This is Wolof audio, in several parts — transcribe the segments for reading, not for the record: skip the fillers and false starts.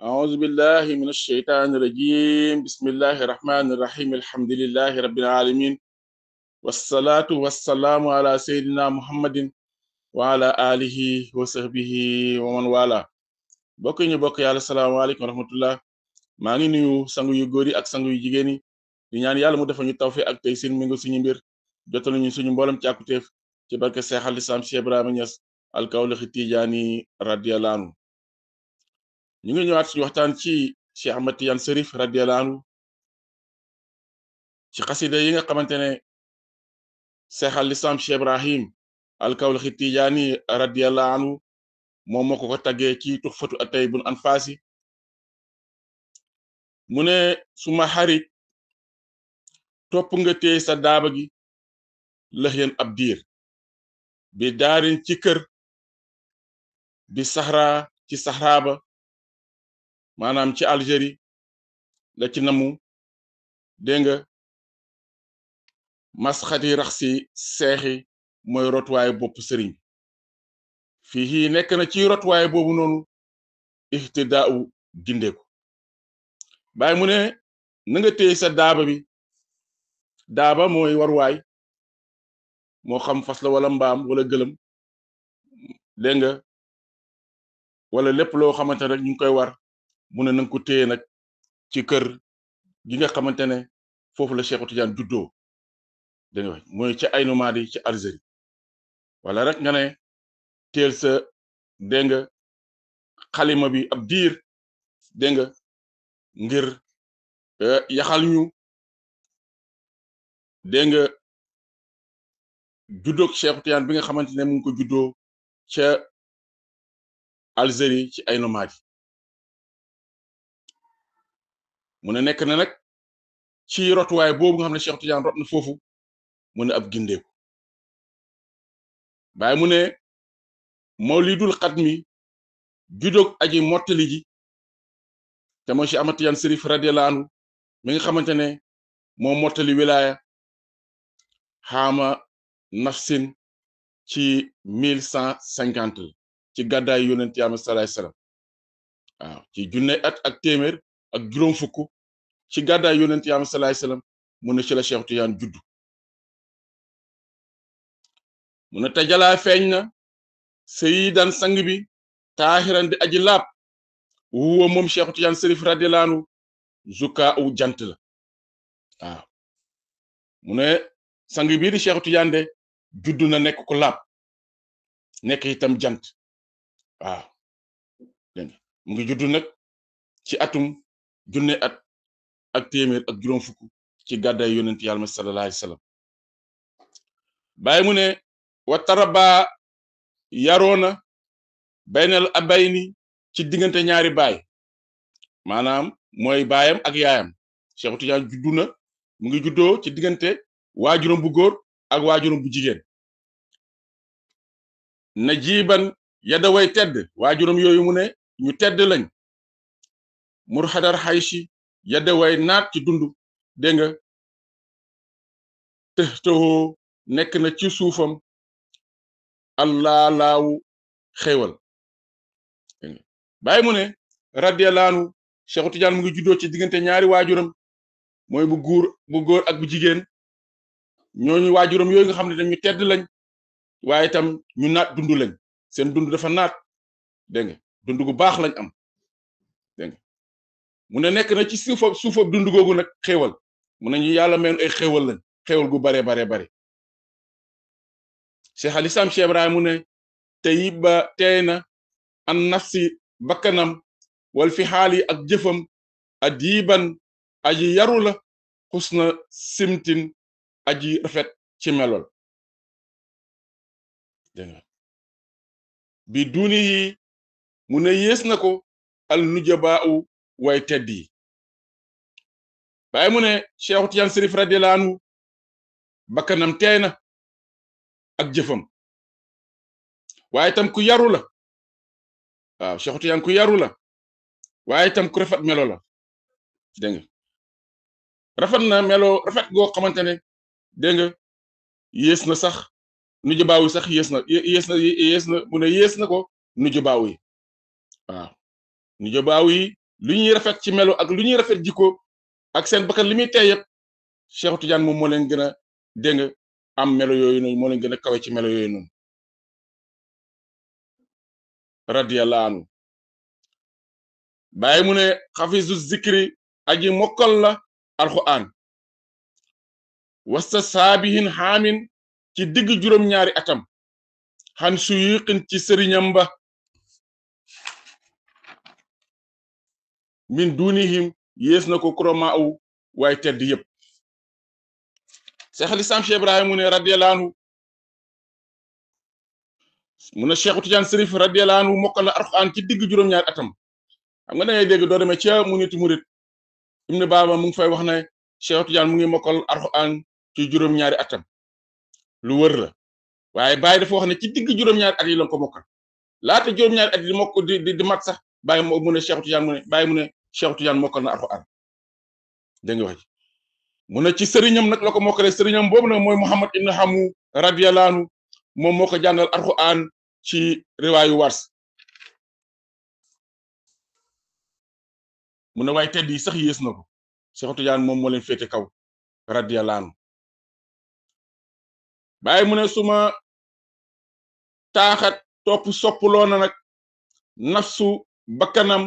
أعوذ بالله من الشيطان الرجيم بسم الله الرحمن الرحيم الحمد لله رب العالمين والصلاة والسلام على سيدنا محمد وعلى آله وصحبه ومن والاه bokk ñu bokk yàlla salaamaaleykum wa rahmatullah maa ngi nuyu sangu yu góor yi ak sangu yu jigéen yi di ñaan yàlla mu defal ñu tawfiq ak tey seen mingu suñu mbir jotal ñu suñu mboolem càkkutéef ci barke Seex al Islaam Cheikh Ibrahima Niass al-Kawlaxi Tijaani radiyallahu anhu ñu ngi ñëwaat suñu waxtaan ci Cheikh Ahmad Tidiane Chérif radiyallahu anhu ci xasida yi nga xamante ne Cheikh al Islam Cheikh Ibrahim al-Kawlaxi Tijaani radiyallahu anhu moom moo ko taggee ci Tuxfatu at-Tayyibul Anfaasi mu ne suma xarit topp nga téye sa daaba gi lëxyeen ab diir bi daarin ci kër bi saxra ci saxraaba maanaam ci Algérie la ci namu dégg nga masxati rax si seexi mooy rotuwaayu bopp sëriñ fii nekk na ci rotuwaay boobu noonu ihtidaau gindeeku bàyyi mu ne na nga téye sa daaba bi daaba mooy waruwaay moo xam fas la wala mbaam wala gëlëm dégg nga wala lépp loo xamante rek ñu ngi koy war mu ne nanga ko téye nag ci kër gi nga xamante ne foofu la Cheikh Tidiane juddoo dégg nga mooy ci Aynu Maadi ci Algérie wala rek nga ne teel sa dégg nga xalima bi ab diir dégg nga ngir yaxal ñu dégg nga juddoog Cheikh Tidiane bi nga xamante ne mu ngi ko juddoo ca Algérie ci Aynu Maadi mu ne nekk na nag ci rotuwaay boobu nga xam ne Cheikh Tidiane rot na foofu mu ne ab gindeeku waaye mu ne mawlidul xatmi juddoog aji mottali ji te mooy Cheikh Ahmad Tidiane Chérif radiyallahu anhu mi nga xamante ne moo mottali wilaya xaama nafsin ci 1150 ci gàddaay yonent Yàlla sallallahu alayhi wasallam waaw ci junne at ak téeméer ak juróom fukk ci gàddaay yonent Yàlla sallallahu alayhi wasallam mu ne ci la Cheikh Tidiane juddu mu ne tajalaa feeñ na sayidan sang bi taaxiran di aji laab wuwa moom Cheikh Tidiane Chérif radiyallahu anhu zuka u jant la waaw mu ne sang bii di Cheikh Tidiane de juddu na nekk ko laab nekk itam jant waaw dégg nga mu ngi juddu nag ci atum junne at ak téeméer ak juróom fukk ci gàddaay yonent Yàlla sallallahu alayhi wasallam bàyyi mu ne wa taraba yaroona baynal abayni ci diggante ñaari baay maanaam mooy baayam ak yaayam Cheikh Tidiane juddu na mu ngi juddoo ci diggante waajuram bu góor ak waajuram bu jigéen najiban yadaway tedd waajuram yooyu mu ne ñu tedd lañ murxadar xayshi yadaway naat ci dund dégg nga tëxtëxoo nekk na ci suufam allah laawu xéewal bàyyi mu ne radiyallahu anhu Cheikh Tidiane mu ngi juddoo ci diggante ñaari waajuram mooy bu góor ak bu jigéen ñooñu waajuram yooyu nga xam ne dañu tedd lañ waaye itam ñu naat dund lañ seen dund dafa naat dégg nga dund gu baax lañ am dégg nga mu ne nekk na ci suufa dund googu nag xéewal mu ne ñu yàlla meen ay xéewal lañ xéewal gu bare Cheikh al Islam Cheikh Ibrahima mu ne tayiba teey na an nafsi bakkanam wal fi xaali ak jëfam adiban aji yaru la xusna simtin aji rafet ci melol dégg nga bi duni yi mu ne yées na ko al nujabaa u way tedd yi waaye mu ne Cheikh Tidiane Chérif radiyallahu anhu bakkanam teey na ak jëfam waaye itam ku yaru la waaw Cheikh Tidiane ku yaru la waaye itam ku rafet melo la dégg nga rafet na melo rafet goo xamante ne dégg nga yées na sax nujabaaw yi sax yées na mu ne yées na ko nujabaaw yi waaw nujabaaw yi lu ñuy rafet ci melo ak lu ñuy rafet jikko ak seen bakkan li muy tey yëpp Cheikh Tidiane moom moo leen gën a dégg nga am melo yooyu noonu moo leen gën a kawe ci melo yooyu noonu radiyallahu anhu bàyyi mu ne xafisu zikri aji mokkal la alquran wasta saabihin xaamin ci digg juróom-ñaari atam xan suyuqin ci sëriñam ba min dunihim yées na ko kurama aw waaye tedd yëpp Cheikh al Islam Cheikh Ibrahima mu ne radiyallahu anhu mu ne Cheikh Tidiane Chérif radiyallahu anhu mokkal na alquran ci digg juróom-ñaari atam xam nga da ngay dégg doo demee ca murit Ibn Baba mu ngi fay wax ne Cheikh Tidiane mu ngi mokkal alquran ci juróom-ñaari atam lu wër la waaye Baye dafa wax ne ci digg juróom-ñaari at yi la ko mokkal laata juróom-ñaari at yi mokk di mat sax Baye mu ne Cheikh Tidiane mu ne Baye mu ne Cheikh Tidiane mokkal na alquran dégg nga wax mu ne ci sëriñam nag la ko mokkale sëriñam boobu nag mooy Muhammad ibn Hamu radiyallahu anhu moom moo ko jàngal alquran ci riwaayu Wars mu ne waaye tedd yi sax yées na ko Cheikh Tidiane moom moo leen féete kaw radiyallahu anhu Baye mu ne suma taaxat topp soppuloo na nag nafsu bakkanam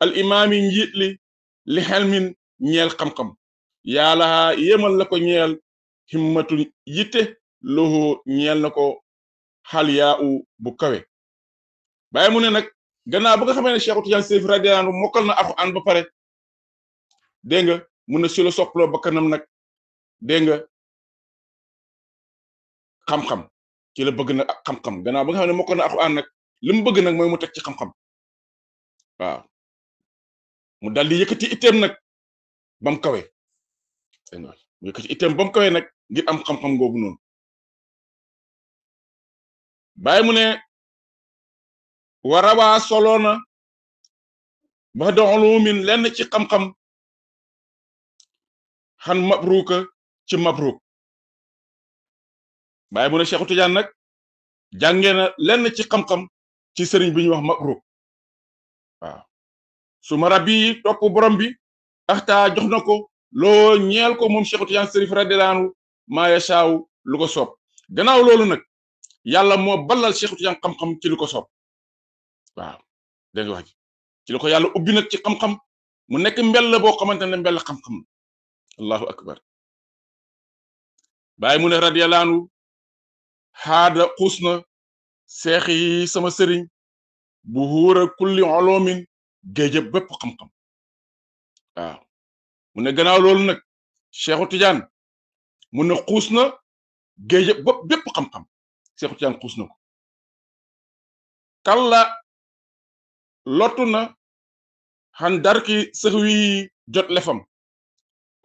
al imaami njiit li xelmin ñeel xam-xam yàlla yemal la ko ñeel himmatu yitte loxo ñeel na ko xal yaa u bu kawe Baye mu ne nag gannaaw ba nga xamee ne Cheikh Tidiane Chérif radiyallahu anhu mokkal na alxuraan ba pare dégg nga mun na si la soppaloo bakkanam nag dégg nga xam-xam ci la bëgg nag xam-xam gannaaw ba nga xam ne mokkal na alxuraan nag li mu bëgg nag mooy mu teg ci xam-xam waaw mu dal di yëkkati itteem nag ba mu kawe dégg nga mu yëkkati itteem ba mu kawe nag ngir am xam-xam googu noonu Baye mu ne warawaa soloona ba doxalumin lenn ci xam-xam xan mabruka ci mabruk Baye mu ne Cheikh Tidiane nag jàngee na lenn ci xam-xam ci sëriñ bi ñuy wax mabruk waaw su ma rabbi topp borom bi axtaa jox na ko loo ñeel ko moom Cheikh Tidiane Chérif radiyallahu anhu maa yashaaw lu ko soob gannaaw loolu nag yàlla moo balal Cheikh Tidiane xam-xam ci lu ko soob waaw dégg nga wax ci la ko yàlla ubbi nag ci xam-xam mu nekk mbell la boo xamante ne mbell xam-xam allahu akbar Baye mu ne radiyallahu anhu xaada xuus na seex yi sama sëriñ bu huura kulli olomin géej bépp xam-xam waaw mu ne gannaaw loolu nag Cheikh Tidiane mu ne xuus na géej bépp xam-xam Cheikh Tidiane xuus na ko kalla lottu na xan darki sëx wi jot lefam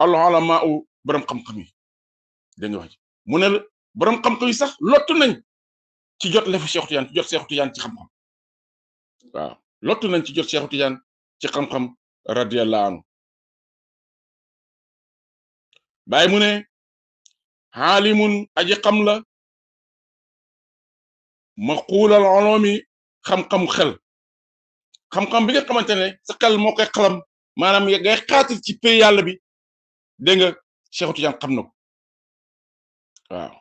alolama u borom xam-xam yi dégg nga wax mu ne borom xam-xam yi sax lottu nañ ci jot lefu Cheikh Tidiane ci jot Cheikh Tidiane ci xam-xam waaw lottu nañ ci jot Cheikh Tidiane ci xam-xam radiyallahu anhu Baye mu ne xaalimun aji xam la ma xuulal olomi xam-xam xel xam-xam bi nga xamante ne sa xel moo koy xalam maanaam ngay xaatir ci pay yàlla bi dégg nga Cheikh Tidiane xam na ko waaw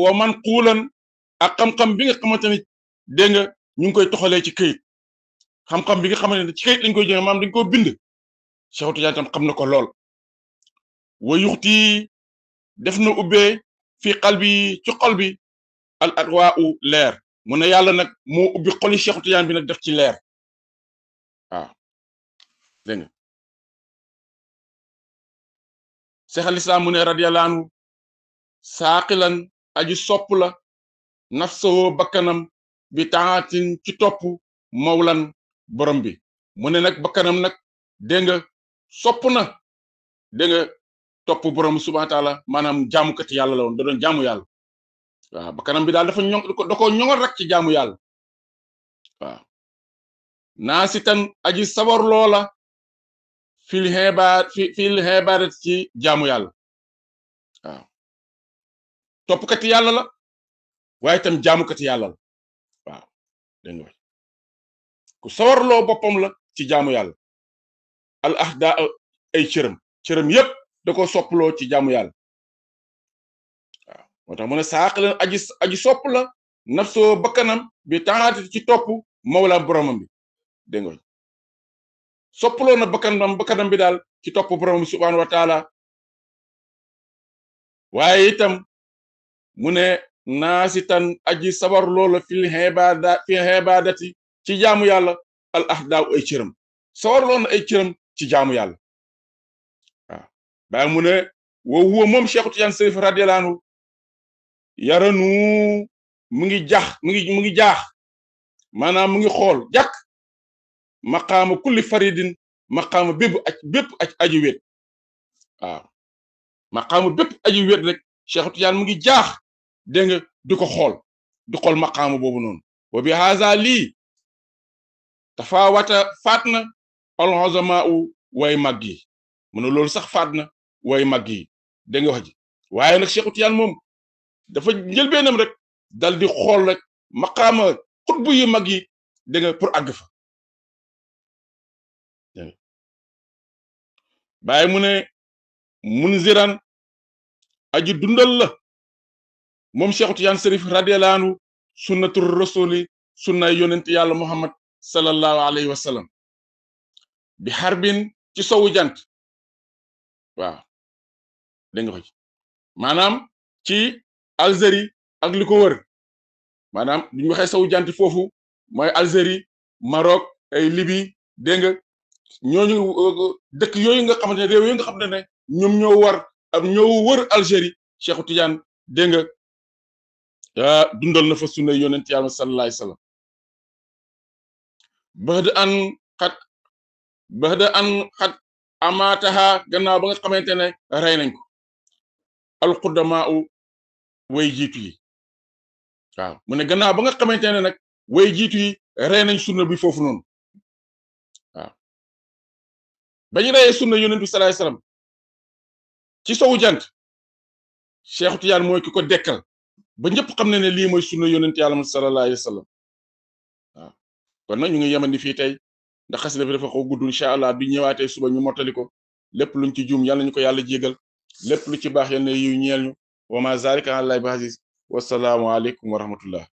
wa man xuulan ak xam-xam bi nga xamante ne dégg nga ñu ngi koy toxalee ci këyit xam-xam bi nga xamante ne ci këyit lañ koy jëlee maanaam dañ ko bind Cheikh Tidiane tam xam na ko lool wa yuxti def na ubbee fii xal bi ci xol bi al adwaa u leer mu ne yàlla nag moo ubbi xoli Cheikh Tidiane bi nag def ci leer waaw dégg nga Cheikh al Islam mu ne radiyallahu anhu saaqilan aji sopp la nafsoo bakkanam bi taatin ci topp mawlan borom bi mu ne nag bakkanam nag dégg nga sopp na dégg nga topp borom subhanahu wa taala maanaam jaamukati yàlla la woon da doon jaamu yàlla waaw bakkanam bi daal dafa da ko ñoŋal rek ci jaamu yàlla waaw naasitan aji sawar loola fil xeebaaret ci jaamu yàlla waaw toppkati yàlla la waaye itam jaamukati yàlla la waaw dégg nga ku sawarloo boppam la ci jaamu yàlla al ahda ay cëram yépp da ko sopploo ci jaamu yàlla waaw moo tax mu ne saaqilan aji sopp la nafsoo bakkanam bi taati ci topp mawla boromam bi dégg nga soppaloo na bakkanam bi daal ci topp boromam bi subhaanahu wa taala waaye itam mu ne naasitan aji sabar loola fi xebaadati ci jaamu yàlla al ahdaaw ay cëram sawar loona ay cëram ci jaamu yàlla waaw bàyyi mu ne woo huwa moom Cheikh Tidiane Chérif radiyallahu anhu yaranu mu ngi jaax maanaam mu ngi xool jàkk maqaama kulli faridin maqaama bépp aji wét waaw maqaama bépp aji wét rek Cheikh Tidiane mu ngi jaax dégg nga di ko xool maqaama boobu noonu wa bi haza lii tafaawata faat na al-uzama way mag yi mu ne loolu sax faat na way mag yi dégg nga wax ji waaye nag Cheikh Tidiane moom dafa njëlbeenam rek dal di xool rek maqaama xutbu yu mag yi dégg nga pour àgg fa bàyyi mu ne munziran aji dundal la moom Cheikh Tidiane Chérif radiyallahu anhu sunnatur rasuli sunna yonent yàlla Muhammad sallallahu alayhi wa sallam bi xarbin ci sowu jant waaw dégg nga ko ci maanaam ci Algérie ak li ko wër maanaam bu ñu waxee sowu jant foofu mooy Algérie Maroc ay Libye dégg nga ñooñu dëkk yooyu nga xamante ne réew yooyu nga xam ne ñoom ñoo wër Algérie Cheikh Tidiane dégg nga dundal na fa sunna yonent yàlla sallallahu alayhi wa sallam baxda an xat amaataha gannaaw ba nga xamante ne rey nañ ko alxudamaa way jiitu yi waaw mu ne gannaaw ba nga xamante ne nag way jiitu yi rey nañ sunna bi foofu noonu waaw bañu reyee sunna yonent bi sallallahu alayhi wa sallam ci sowu jant Cheikh Tidiane mooy ki ko dekkal ba ñëpp xam ne lii mooy sunna yonent yàlla sallallahu alayhi wa sallam waaw kon nag ñu ngi yemandi fii tey ndax xasida bi dafa ko gudd incha allah bi ñëwaatee suba ñu mottali ko lépp luñ ci juum yàlla ñu ko yàlla jégal lépp lu ci baax yal na yiw ñeel ñu wa ma zalika ala llahi bi aziz wasalaamu aleykum wa rahmatullah